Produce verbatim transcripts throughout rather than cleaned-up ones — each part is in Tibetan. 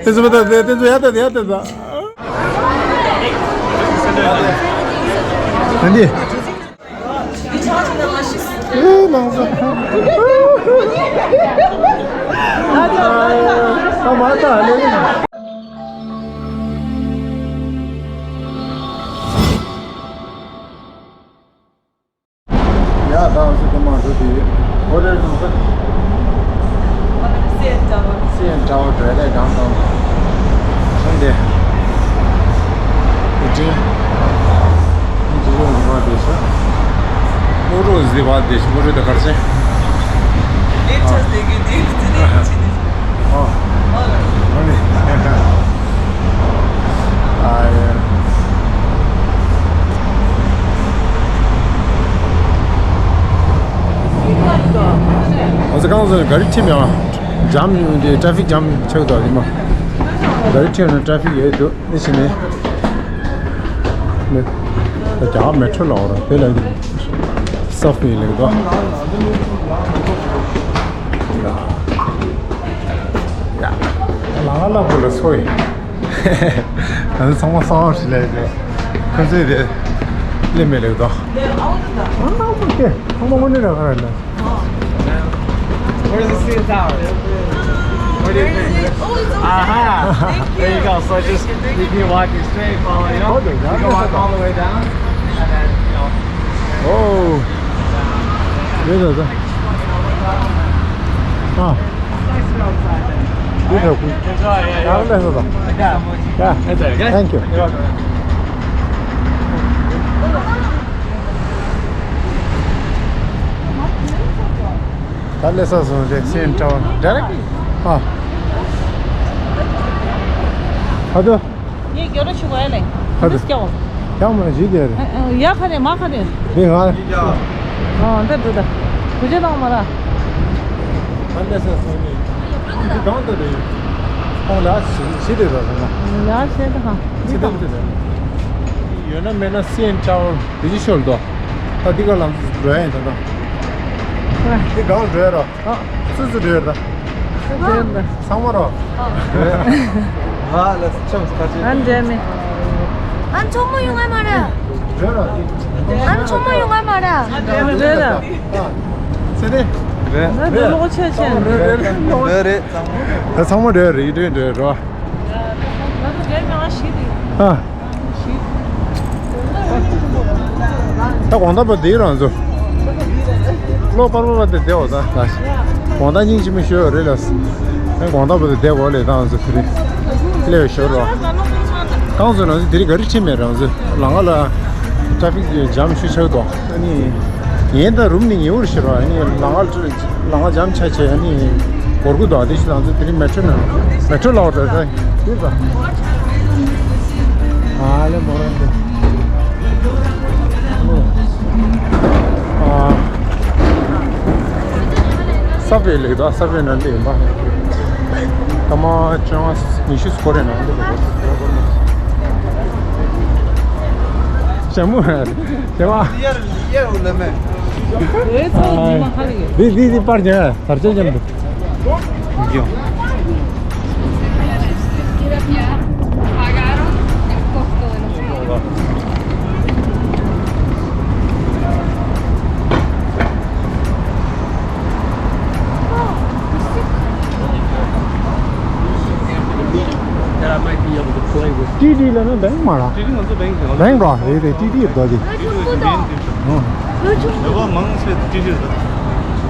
དེ་ཚོ་མ་ད་དེ་དེ་ཚོ་ཡ་ད་དེ་ཡ་ད་ད། ཨ་འདི། ཨེ་ནང་ཚོ། ཨ་མ་ད་ལེ་ལེ། ཡ་ད་ང་ཚོ་དེ་མ་འགྲོ་དུས། What is it? སི་ཨེན་ཊ་ཝར། སི་ཨེན་ཊ་ཝར་འགྲོ་ཡ་ད་ཌའོན་ཊའོན། ཨ་འདི། འདི་འདྲའི། འདི་འདྲའི་འདི་མ་འདི་ཤ། མོ་རོ་འདི་བ་འདི་ཤ་མོ་རོ་ད་གར་ཆེ། ལེབ་ཆ་ཟེར་གི་འདི་འདི་འདི་ཆི་འདི། ཨ། ཨ་ནི། ཨ་ཡ། ང་ཚོ་གང་ཚོད་ག་རེ་ཁྲིད་མེད་ཨ། ཇམ་ཡོང་དེ་ཊ་ཕིག་ཇམ་ཆགས་འདུག་དེ་མ། ག་རེ་ཁྲིད་ན་ཊ་ཕིག་ཡོད་འདུག་དེ་བྱས་ནས། ནི། ད་རྒྱ་མེ་ཊྲོ་ལ་འོ་ར་དེ་ལ་སབ་ཝེ་ལེགས་འདུག་ཡ། ཡ། ལ་ལ་བུ་ལ་སོ་ཡི། ང་ཚོ་ཚང་མ་གསང་བ་ཞིག་ལས་ཀྱི། ཁོ་ཚོས་དེ་སླེབས་མེད་ལེགས་དོ། ཨ་ཨ་ཨ་ཨ་ཚང་མ་དངོས་གནས་ར་ཁ་ར་ལ། Where's the C N Tower? What do you think? Aha! There you go. So just, you can walk it straight, follow, you know? You can walk all the way down, and then, you know. Oh. There you go. Ah. Good, good. Enjoy, yeah, yeah. Yeah, thank you. ད་ལས་ས་སོང་རེད་སེམས་ཁྲལ་བ་ཌའི་རེག་ཨ། ཨ་དོ། ངས་སྐྱོ་ར་ཆུ་གོ་ཡ་ལེ། ཨ་དོ། ཨ་སྐྱོ། ཡང་མ་ཞིག་དེ་རེད། ཡ་ཁ་རེད་མ་ཁ་རེད། དེ་ང་། ཨ་འདྲ་འདུག་ད། དུ་ཅེ་དང་མ་ར། ད་ལས་ས་སོང་ནི། འདི་གང་དུ་རེད། ཁོང་ལ་ཞིག་ཞིག་དེ་ར་སོང་ན། ཡ་ཤེས་ད་ཧ། ཞིག་དེ་དེ་རེད། ཡོད་ན་མེད་ན་སེམས་ཁྲལ་བ། དེ་ཅི་ཤོར་དོ། ད་འདི་ག་ལམ་འགྲོ་ཡ་ཡིན་ད་ད། འདི་གང་འགྲོ་ཡ་རོ། ཨ། སུ་སུ་འགྲོ་ཡ་ར། ཚང་མ་རོ། ཨ་ལ་ཆམ་ཁ་ཅི། ཨན་འདྲེ་མེ། ཨན་ཆོག་མོ་ཡོང་ང་མ་ར། འགྲོ་ཡ་ར། ཨན་ཆོག་མོ་ཡོང་ང་མ་ར། འགྲོ་ཡ་ར། ཚེ་ནི། རེད། ང་འགྲོ་ལོག་ཆེ་ཆེ། རེད་རེད། ཚང་མ་འགྲོ་ཡ་ར་ཡི་འགྲོ་ཡ་འགྲོ་ཡ་རོ། ང་ཚོ་རྒན་མི་ང་ཞིག་རེད། ཨ། ད་དགོང་དག་པ་དེ་རང་ཚོ། ལོ་པར་པ་པ་དེ་བསྡད་འོ་ད། དགོང་དག་སྙིང་རྗེ་མོ་ཞུ་ཡོད་རེད་ལ། ཨ་དགོང་དག་པ་དེ་བསྡད་འོ་ལས་ད་ང་ཚོ་དེ་རིང་སླེབས་ཞོར་རོ། གང་ཚོ་ང་ཚོ་དེ་རིང་ག་རེ་ཁྲིད་མེད་རང་ཚོ་ལམ་ཁ་ལ་ཊ་ཕིག་ཇམ་ཞུ་ཆགས་འདུག་ཨ་ནི་ངས་ད་རུམ་ནས་ཉེ་བོར་ཤི་རོ། ཨ་ནི་ལམ་ཁ་ལམ་ཁ་ཇམ་ཆགས་བྱས་ཨ་ནི་འགོར་གི་འདུག་ཨ་དེ་ཞིག་ང་ཚོ་དེ་རིང་མེ་ཊྲོ་ནང་མེ་ཊྲོ་ལ་འོ་ད་ད། ཨ་ལེ་མོ་ར་འདི། ཨ། སབ་ཝེ་ལེགས་དོ། སབ་ཝེ་ནང་འདི་ཡིན་པ། སྐར་མ་བཅོ་ལྔ་ཉི་ཤུ་སྐོར་རེ་ནང་འདི་ལེགས་དོ། ཞྭ་མོ་རེད། ཞྭ་མོ། འདི་འདི་འདི་པར་ཅན་དར་ཅན་ཅན་འདུག་ཏི་ཏི་ལ་ན་བེང་མ་ར། ཏི་ཏི་ང་ཚོ་བེང་རེད། བེང་ར་རེད་རེད། ཏི་ཏི་རེད་དོ་དེ། ཨ། ཡོད་པ་མང་ཆེ་ཏི་ཏི་རེད།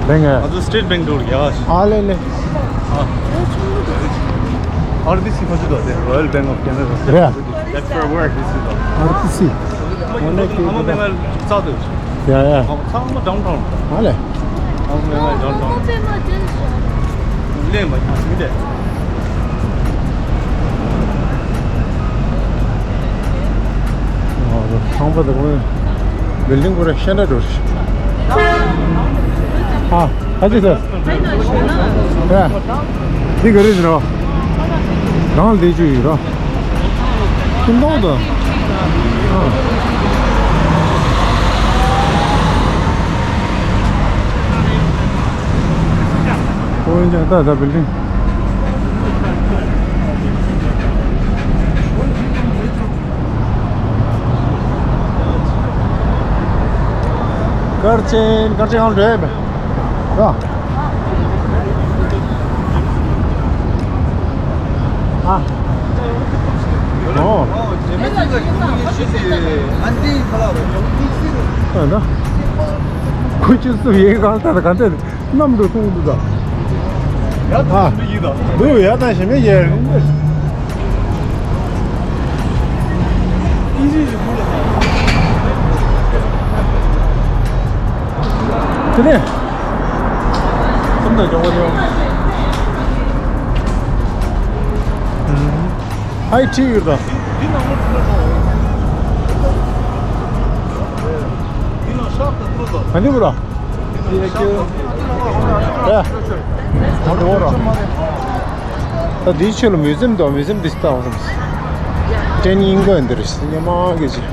བེང་ཨ། ང་ཚོ་སི་ཊེཊ་བེང་འགྲོ་རྒྱ་ཆེ། ཨ་ལེ་ལེ། ཨ། ཨར་བི་སི་ཁོ་ཚོ་དོ་དེ། Royal Bank of Canada རེད། That's for work, this is all. ཨར་བི་སི། ཨ་མ་མེ་མ་རྩ་དོ། ཡ་ཡ། ཨ་མ་ཚང་མ downtown། ཨ་ལེ། ཨ་མ་མེ་མ་downtown། ལེ་མ་ཡ་མི་དེ། ཁང་པ་དང་བིལ་ཌིང་ཁོ་ར་ཤེས་འདྲ་འགྲོ་རེད། ཨ། ཨ་ཅེ་སར། ཡ། འདི་ག་རེ་རེད་རོ། རང་ལས་ཅུ་ཡིན་རོ། ཁྱིམ་ཐོག་ཏུ། ཨ། ཁོ་ཡིན་ཀྱང་ད་ད་བིལ་ཌིང་། གར་ཆེན་གར་ཆེན་ཧང་འདྲེ། ཨ། ཨོ། ཨ་ད། ཁོ་ཆུ་སུ་ཡིན་གང་ལྟར་གང་ལྟར། གནམ་དུ་མཐོང་དུ་ད། ཨ། འདུག་ཡ་ད་ཞེ་མེད་ཡ། དེ་ནས། སུམ་དང་སྦྱོང་བ་ལེའོ། ཧའི་ཁྲིད་ཡོད་ད། ག་འདི་བུ་ར། ཨེ། ད་འགྲོ་ར། ད་འདིའི་ཆེད་ལ་མུ་ཟེམ་དང་མུ་ཟེམ་འདི་ལྟ་བ་སོང་། ཏྲེན་སྙིང་ག་འདིར་སྙེ་མ་གི་ཅི།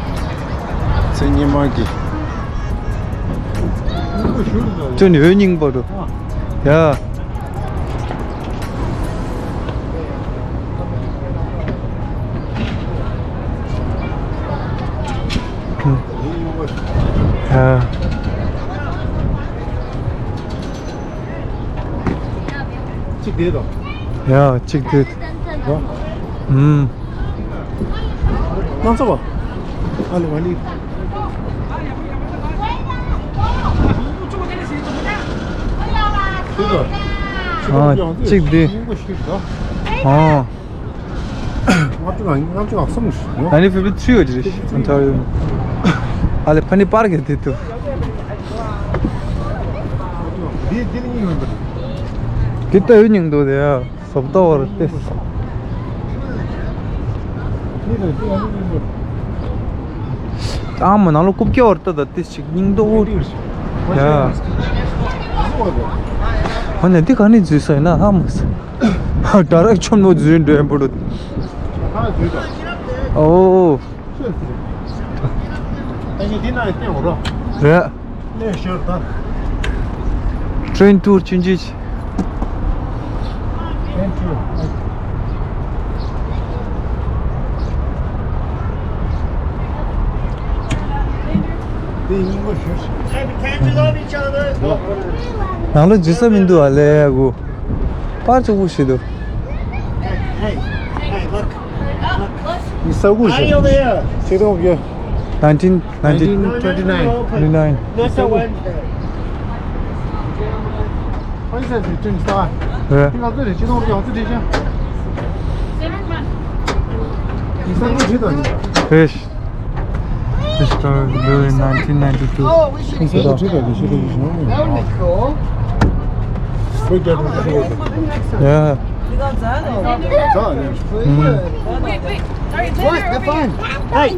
ཚེ་སྙེ་མ་གི། ཏྲེན་འོད་སྙིང་པོ་འདུག་ཡ། ཡ། གཅིག་དེ་དང་། ཡ་གཅིག་དེ། ཨུམ། སྣང་ཚ་བ། ཨ་ལེ་མ་ལི། ཨ་གཅིག་དེ། ཨ། ལྔ་བཅུ་ང་ལྔ་བཅུ་ང་གསུམ་ཞིག་ཡོད། ནའིན་ཊིན་ཕིབ་ཊི་ཐི་རི་ཡོད་ཀྱི་རེད། ཨོན་ཊ་རི་ཡོ། ཨ་ལེ་ཕ་ནི་པར་གི་དེ་ཐུབ། འདི་འདི་ནི་སྙིང་རུས་པ་རེད། འདི་ལྟ་བུའི་སྙིང་རུས་དེ་ཡ་བཟོ་ལྟ་བར་ཏེ། ཨ་མ་ནང་ལོ་རྐུབ་ཀྱི་བར་ལྟ་ད་ཏེ་ཞིག་སྙིང་རྡོག་འོ་ཡ། འོ་ནས་འདི་ག་ནས་འཛུལ་ས་ཡིན་ན་ཧ་མ་སི། ཌ་རེག་ཤོན་མོ་འཛུལ་འགྲོ་ཡིན་པོ་འདུག་ཨོ། ཨ་ནི་འདི་ན་བལྟས་འོ་རོ། རེད། ལས་ཤོར་ད། ཊེན་ཊུར་ཆུན་ཆུ། ཊེན་ཊུར། འདི་སྙིང་པོ་ཤོར། ནང་ལོ་འཛུལ་ས་མི་འདུག་ཨ་ལས་གུ། པར་ཆོག་པོ་ཞིག་འདུག Hey, hey, look. Look. It's so good. Are you there? Take off, yeah. nineteen, nineteen twenty-nine. Twenty-nine. That's a Wednesday. What is that? Twenty-five. Yeah. It's so good. Fish. This car was built in nineteen ninety-two. Oh, we should have. That would be cool. Yeah. Mm. Wait, wait. Sorry, they're fine. Hey.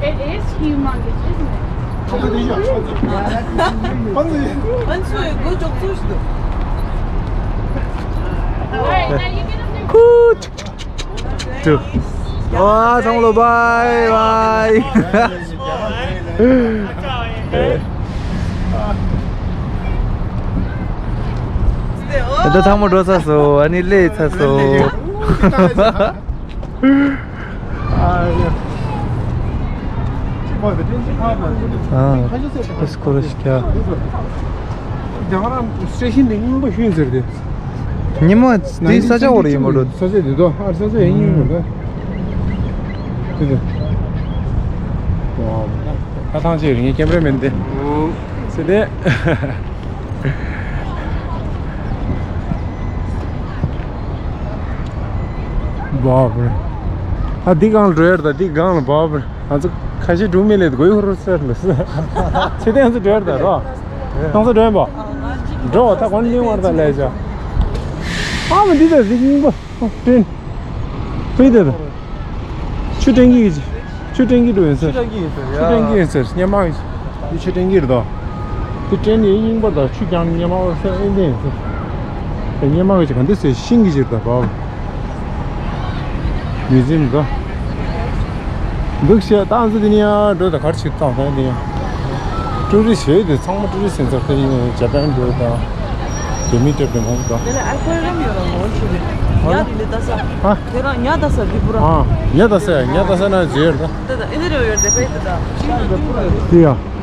It is humongous, isn't it? All right, now you get up there. ཨ་ཚང་མ་ལོ་བའི་བའི། ད་ཚང་མ་འགྲོ་ཚར་སོང་། ཨ་ནི་སླེབས་ཚར་སོང་། ཨ། སྐོར་སྐྱ། རྒྱ་གར་སི་ཊེ་ཤན་དེ་རྙིང་པ་ཤོད་ཟེར་ཏེ། ཉི་མ་དེ་ས་ཆ་འོར་ཡིན་མ་འགྲོ། ས་ཆ་དེ་དོ་ཨ་ས་ཆ་ཡིན་ཡིན་མ་འགྲོ། དེ་དེ། ད་ཐང་ཆེ་རིང་ཀེམ་ར་མེན་དེ། ཟེར་ཏེ། བབ་རེད། ཨ་འདི་སྒང་ལ་འགྲོ་ཡར་ད་འདི་སྒང་ལ་བབ་རེད། ང་ཚོ་ཁ་ཤས་འགྲོ་མི་ལེད་དགོས་ཧུར་ཧུར་སེར་ལ། ཚེ་བརྟན་ཚོ་འགྲོ་ཡར་ད་རོ། ཏང་ཚོ་འགྲོ་ཡིན་པ། འགྲོ་ད་གོན་ལིང་བར་ད་ལས་བྱ། ཨ་མ་འདི་ད་འདི་སྙིང་པོ། ཨ་སྤྲིན། སྤྲིན་དེ་ད། ཆུ་སྤྲིན་གྱི་ཆུ་སྤྲིན་གྱི་འགྲོ་ཡིན་ཟེར། ཆུ་སྤྲིན་གྱི་ཡིན་ཟེར། ཆུ་སྤྲིན་གྱི་ཡིན་ཟེར་སྙེ་མ་ཡིན་ཟེར། འདི་ཆུ་སྤྲིན་གྱི་རེད་དོ། འདི་སྤྲིན་ནི་སྙིང་པོ་དང་ཆུ་རྐྱང་སྙེ་མ་བར་སེ་ཨེ་འདི་ཡིན་ཟེར། དེ་སྙེ་མ་གི་ཆུ་ག་འདི་ཟེར་ཤིང་གི་ཕྱིར་དང་བབ། མི་ཟིན་ག་འདུག་བཤད་སྟངས་ཚུལ་འདི་ནི་ཡང་འགྲོ་དང་གར་ཞིག་བཏང་ད་འདི་ཡང་། ཀྲུ་རི་ཞེས་དེ་ཚང་མ་ཀྲུ་རི་ཟིན་ཚར་དེ་ཡིན་ཇ་པན་འགྲོ་དང་། རྒྱ་མི་སྤྲད་པའི་མང་པོ་དང་། དེ་ལས་ཨ་ཁོའི་རམ་ཡོད་ར་མོ་ཆུ་རི། ཡ་དེ་ལས་ད་ས། ཨ། དེ་རང་ཉ་ད་ས་འདི་པུ་ར། ཨ། ཉ་ད་ས་ཉ་ད་ས་ན་ཟེར་ད། ད་ད་ཨེ་ནི་རེ་ཡོད་དེ་པའི་ད་ད། དེ་ཡ།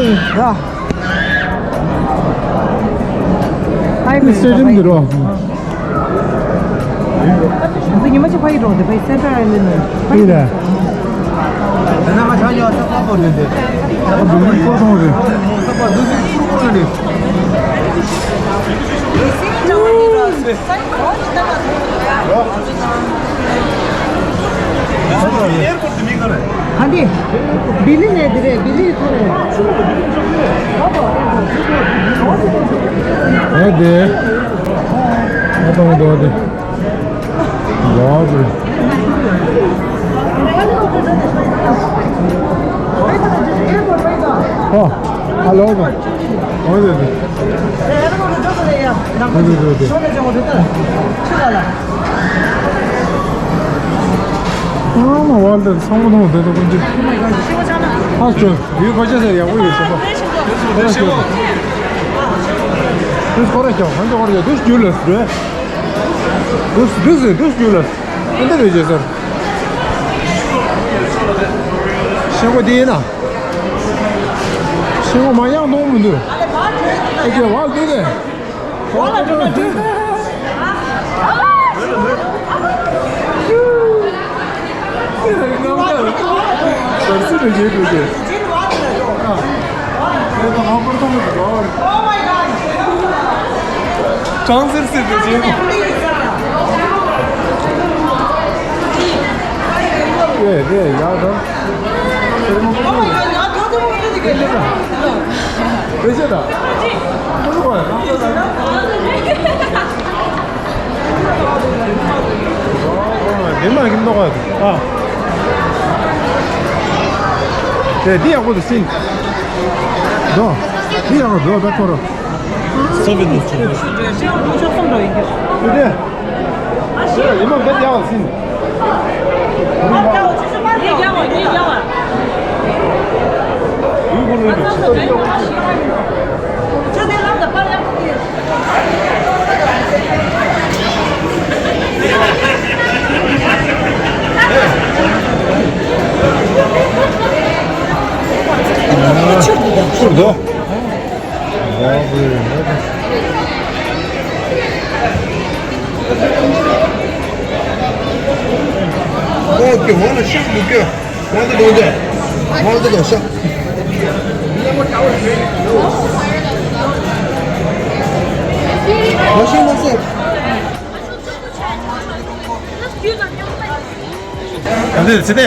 ཡ། ཨའི་མེ་སི་ཊེ་ཌི་ཡམ་འདི་རོ། ང་ཚོ་ཉི་མ་གཅིག་ཕ་གི་འགྲོ་འདི་ཕ་གི་སེན་ཊར་ཨའི་ལེན་ཌི་ནས། ཕ་གི་རེད། ད་ནང་ང་ཆ་ཉོ་ས་ཁོ་ཁོ་རེད་དེ། ཁོ་ཁོ་རེད། ཁོ་ཁོ་རེད། ག་འདི། བི་ལི་ནས་འདི་རེད། བི་ལི་ཐོ་རེད། ཨ་དེ། ཨ་དང་དོ་དེ། ལོག་རེད། ཨ། ཨ་ལོག་རེད། འོ་དེ་དེ། འོ་དེ་དེ་དེ། ཨ་མ་ཝལ་ཏེར་ཚང་མ་མཐོང་། དེ་ཚོ་ཀུན་གྱིས། ཨ་ཅོ། ཡུལ་ཁ་ཆེ་ཟེར་ཡག་པོ་ཡོད་ཟེར་པ། ཁོ་ར་ཤོག་དུས་ཁོ་ར་ཤོག་ཧན་ཅོ་ཁོ་ར་ཤོག་དུས་རྒྱུ་ལ་ཟེར། དུས་དུས་ཟེར་དུས་རྒྱུ་ལ། ཨེ་འདི་རེད་ཅེས་ཟེར། ཤེས་གོ་དེ་ཡིན་ན། ཤེས་གོ་མ་ཡང་མཐོང་མི་འདུག་ཨེ་ཅེ་ཝལ་དེ་ནས། དེ་མ་གི་མདོག་ཨ། དེ་འདི་ཡག་པོ་འདུག་སྲིན། འདུག་འདི་ཡག་པོ་འདུག་ད་ཁོ་ར། སོ་བི་འདུག་ཆོག་ཆོག་གསུམ་འགྲོ་ཡིན་གྱི། དེ་དེ། ཨ་ཤི། ཡིན་ན་འདི་ཡག་སྲིན། ངས་རྒྱག་བ། ངས་རྒྱག་བ། ཡུལ་ཁོ་ལོས་འདུག་ཁྱོད་དེ་ལམ་ལ་པར་ཡག་པོ་དེ། ཆུར་འདུག་ཆུར་འདུག་ཨོ་ཀེ། ཝང་ལ་ཤག་འདུག་ཀྱོ། ཝང་དུ་གཏོང་རྒྱུ། ཝང་དུ་གཏོང་ཤག་མ་ཤེས་མ་ཟེར། ཨ་འདི་ཚེ་དེ།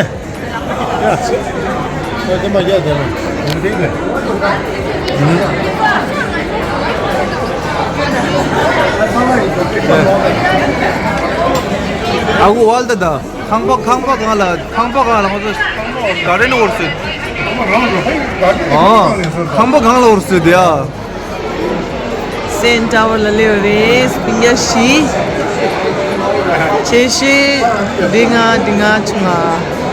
ཡ། ཨ་དེ་མ་རྒྱག་དེ་མ། འདི་དེ། ཨ་ཁུ་ཝལ་ཏེར་ད། ཁང་པ་ཁང་པ་གང་ལ། ཁང་པ་གང་ལ་ང་ཚོ་ག་རེ་ནས་འོར་སྲིད། ཨ། ཁང་པ་གང་ལ་འོར་སྲིད་དེ་ཡ། སེན་ཊར་ལ་སླེབས་རེད། སྤུན་ཀྱག་བཞི། ཆེ་ཤོས་འབྲི་ང་འབྲི་ང་ཆུང་ང་།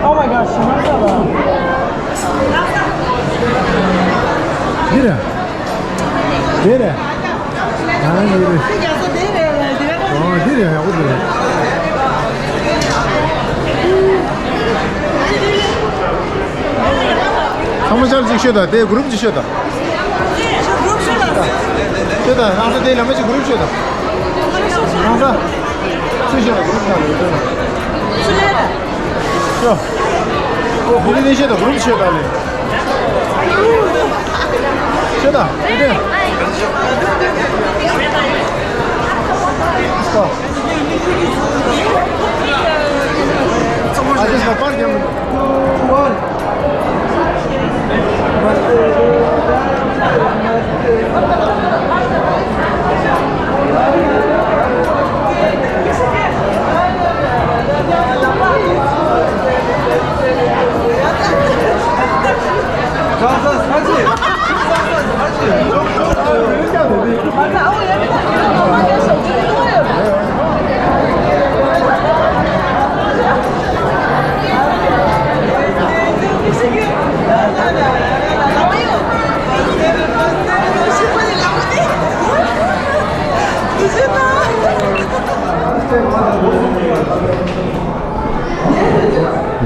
Oh my gosh, འདི་རེད། འདི་རེད། ཨ་འདི་རེད། ཨ་འདི་རེད། ཡག་པོ་འདི་རེད། ཚང་མ་ཆར་ཅིག་ཤོད་དང་། དེ་གུ་རུབ་ཅིག་ཤོད་དང་། ཤོད་དང་། ལྷ་ས་དེ་ལ་མ་ཅིག་གུ་རུབ་ཤོད་དང་། ལྷ་ས་སུ་ཤོད་དང་། གུ་རུབ་ཤོད་དང་། ཤོད། ཨོ་བི་ལི་ལི་ཤོད་དང་། གུ་རུབ་ཤོད་དང་ལེ། ཤོད་དང་། དེ་དེ། ཨ་ཅེ་ས་པར་རྒྱབ།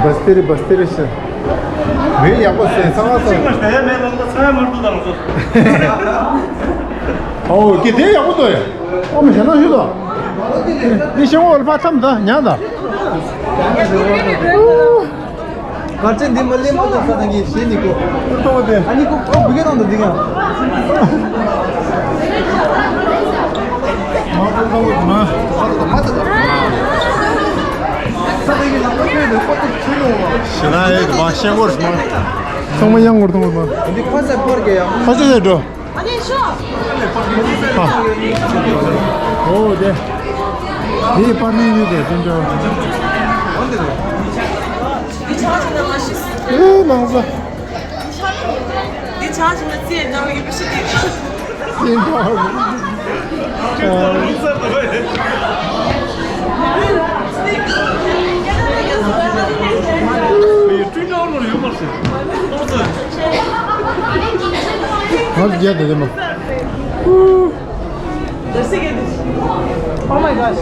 བསྟི་རི་བསྟི་རི་ཟེར། མི་ཡག་པོ་ཟེར་ཚང་མ་ཚང་། གཅིག་མ་ཟེར་ཡ་མེད་ལམ་ཁ་ཚང་ཡ་མར་འདུག་དང་ཚོ། ཨོ་ཀི་དེ་ཡག་པོ་འདུག་ཡ། ཨོ་མི་ཞེ་ན་ཞུ་དང་། འདི་ཤེས་འོ་ལ་ཕ་ཐམ་ད་ཉ་ད། གར་ཆེན་འདི་མ་ལེན་པ་དང་ས་དང་གི་ཞེས་ནི་གོ། ཏོ་ཏེ། ཨ་ནི་ཁོ་ཁོ་བུ་གེ་དང་དུ་འདི་ཡང་། མ་ཏོ་ཏོ་མ། ཞེ་ན་ཡོད་མ་ཤེས་སྐོར་མ། ཚང་མ་ཡང་ངོར་ཐོང་མ། འདི་ཁ་ས་པར་གེ་ཡང་། ཁ་ས་ཡོད་འགྲོ། ཨ་ནི་ཤོ། ཨོ་དེ། དེ་པར་ནི་ཡོད་དེ་དེ་འདྲ། འདི་ཆ་ཞིག་ན་མ་ཤི། ཨེ་ནང་ས། འདི་ཆ་ཞིག་ན་ཚེ་འདྲ་བའི་བི་ཤི་དེ། ཚེ་འདྲ་བའི། ཨ། ཡོད་མ་རེད། ང་རྒྱལ་དེ་དེ་མ། Oh my gosh.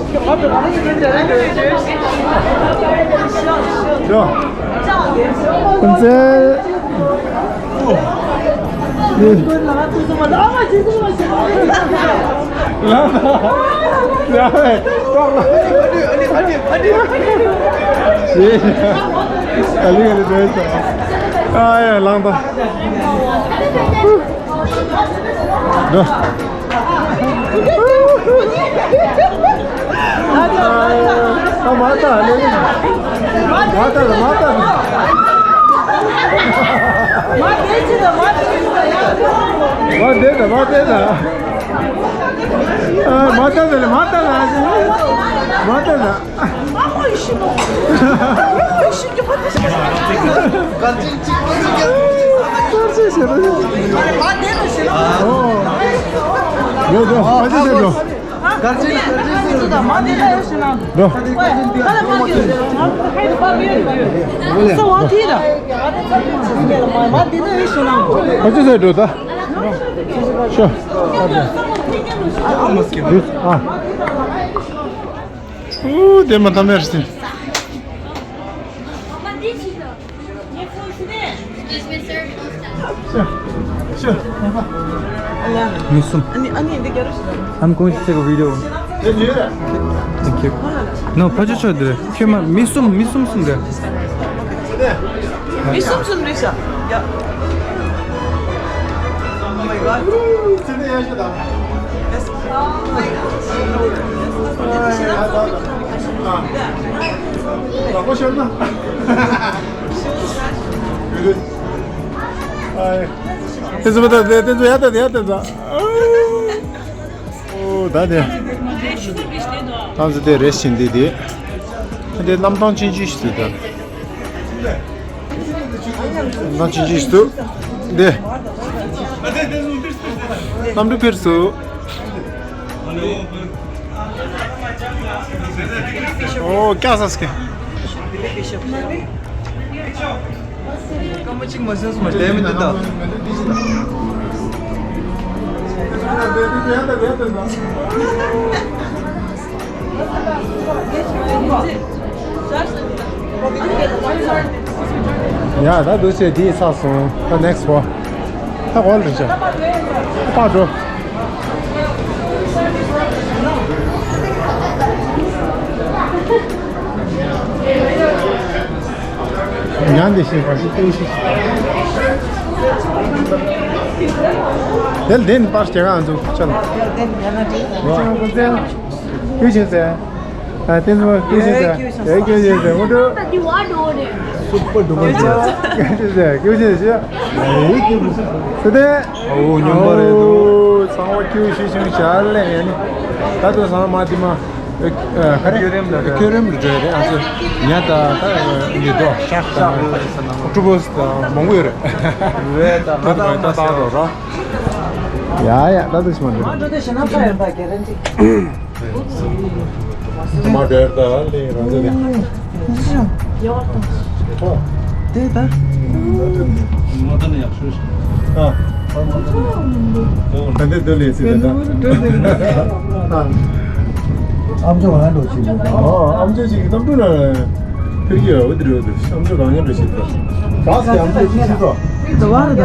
ཨ་ཡ་ལངས་པ། འགྲོ། ཨ་མ་ད་ལེ། མ་ད་ལ་མ་ད་ལ། མ་དེ་ད་མ་དེ་ད། ཨ་མ་ད་ལ་མ་ད་ལ། མ་ད་ལ། ཨུ། དེ་མ་ཐམ་ཡར་སི། མི་གསུམ། I'm going to take a video. Thank you. No, ཕ་ཆུ་ཆོ་འདིར་ཁྱོད་མ་མི་གསུམ་མི་གསུམ་གསུམ་འདིར། མི་གསུམ་གསུམ་རེད་ཤག་ཡ། Oh my god. དེ་ཚོ་ད་དེ་ཚོ་ཡ་ད་དེ་ཡ་ད་ད། ཨོ་ད་དེ། ད་ཚོ་དེ་རེ་བཞིན་དེ་དེ། དེ་གནམ་ཐང་ཆེན་ཆུ་ཞིག་དེ་ད། ན་ཅི་ཅི་སུ། འདི། གནམ་གྲུ་ཕེབས་སོ། ཨོ་ཀྱ་ས་སྐད། སྐར་མ་གཅིག་མ་ཟིན་སོང་བ་ལས་མི་འདུག་ད། ཡ་ད་འདུག་སེ་དེ་ཚར་སོང་། ད་next one། ད་གོ་ལ་རིང་ཆ། ད་ཕར་འགྲོ། ཉང་དེ་ཤེས་པ་ཞིག་ལྟོས་ཤིག་དེ་ལ་དེ་ནི་པར་སྐྱེ་ག་ཨ་འཛུགས་ཆ་ལ། ཀྱུ་ཤིན་ཟེར། ཨ་དེ་ཚོ་ཀྱུ་ཤིན་ཟེར། ཨེ་ཀྱུ་ཤིན་ཟེར། ཨུ་ཏུ། སུ་པར་ཌུ་པར་ཟེར། ཀྱུ་ཤིན་ཟེར། ཀྱུ་ཤིན་ཟེར། ཨེ་ཀྱུ་ཤིན་ཟེར། སུ་དེ། ཨོ་སྙོམས་པ་རེད་འདུག་ཚང་མ་ཁྱེའུ་ཤི་ཤིང་ཞར་ལེན་ཡ་ནི། ད་དུང་ཚང་མ་དེ་མ། ཁ་རེ་ཁྱོད་རེམ་ལ་ཁྱོད་རེམ་ལ་འགྲོ་ཡ་རེད། ཨ་ཚོ་ཉ་ད་ད་ཡོད་དོ་ཤག་ད་ཀྲུ་བོ་ད་མང་པོ་ཡོད་རེད། རེད་ད་ད་ད་ད་ད་རོ་ར། ཡ་ཡ་ད་དུ་ཞིག་མ་འདུག་མ་དེར་ད་ལེ་རང་ཚོ་ལེ། དེ་ད། ཨ། ད་འདི་འདི་ལས་ཚེ་ད། ཨ། ཨམ་ཅོག་ལ་འགྲོ་ཆེ་བོ། ཨོ། ཨམ་ཅོག་ཅིག་གི་གཏམ་གྲུ་ན་ཕེར་གྱི་ཡོད་འདི་རེད། ཨམ་ཅོག་གང་ཉན་འགྲོ་ཆེ་བོ། བ་སི་ཨམ་ཅོག་ཅིག་ཤི་ཚོ། The water, the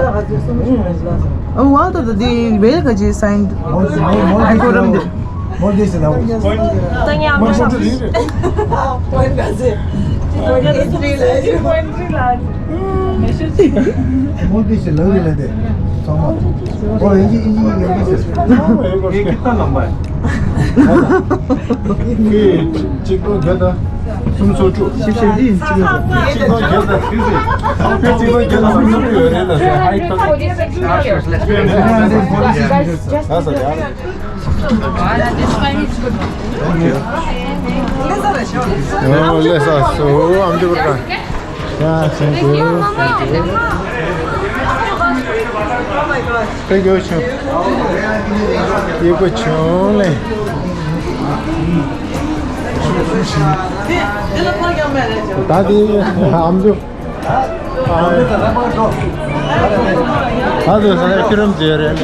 oh, water, the, the very good sign. I couldn't. Mortgage na. Tanya, I'm not. Mortgage la le de. Sama. Oh, inji, inji, inji. ये कितना लंबा है? ये चिको गदा सुन सोचो। शिव शिव जी, चिको गदा। चिको गदा सुन सोचो। हाँ सर यार। ལས་ས་སོ་ཨམ་ཅོག་པར་ཡ་སེང་གོ། Thank you, ཆུང་། ཡེ་གོ་ཆུང་ལེ། ད་དེ་ཨམ་ཅོག་ད་དུང་ས་ནས་ཁྱི་རོམ་བྱེད་རེད།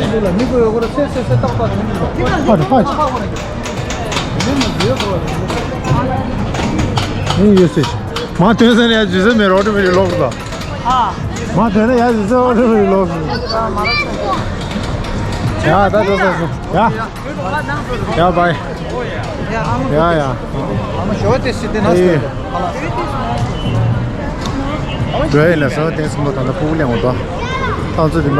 ཨ་རེ་ཕ་ཆི། ཨེ་ཡོད་སྲིད་ཆི། མ་དོན་ས་ནས་ཡ་ཇི་ཟེར་མེད་རོགས་འདྲི་མི་རེད་ལོག་ས། མ་དོན་ན་ཡ་ཇི་ཟེར་རོགས་འདྲི་མི་རེད་ལོག་ས། ཡ་ད་དུང་ས་སོ་ཡ། ཡ་བའི། ཡ་ཡ། ཨེ། བྲོས་ལ་སོ་དེ་སུ་མོ་ད་ལྟ་ཕུག་ལེན་འོང་དོ། ཏང་ཙུ་དེ་མ་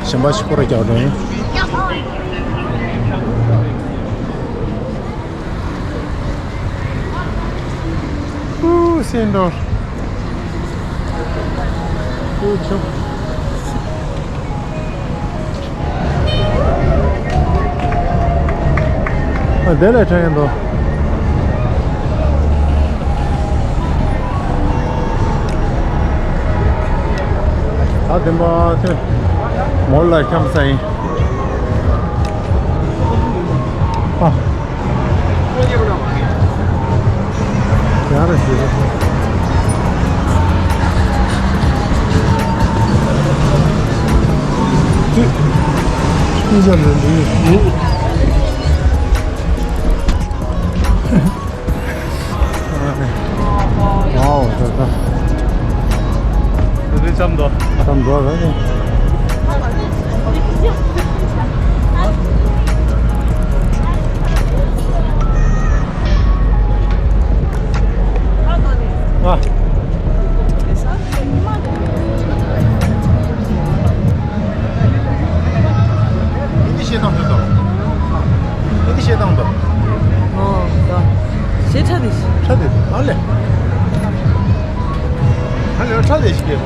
གཞན་པ་ཞིག་ཁོ་ར་རྒྱག་འགྲོ་ཡིན། ཨུ་སེང་འགྲོ། ཨུ་ཆུ། ཨ་དེ་ལས་དྲན་ཡིན་དོ། ད་དེ་མ་ཐོན། མོ་ལ་འཁྱམ་ས་ཡིན། ཨ། ཡར་ཞུ། ཅི། ཅི་བྱ་ལོས་འདི། ཝའོ། ད་ད། ད་དེ་ཙམ་དོ། ཙམ་དོ་ར་ནི། ཨ། འདི་བཤད་སྟངས་འདི་དང་། འདི་བཤད་སྟངས་དང་། ཨོ། ད་ཞེ་ཁྲ་དེ་ཞིག་ཁྲ་དེ་ཨ་ལེ། ཨ་ལེ་ཁྲ་དེ་ཞིག་གེ།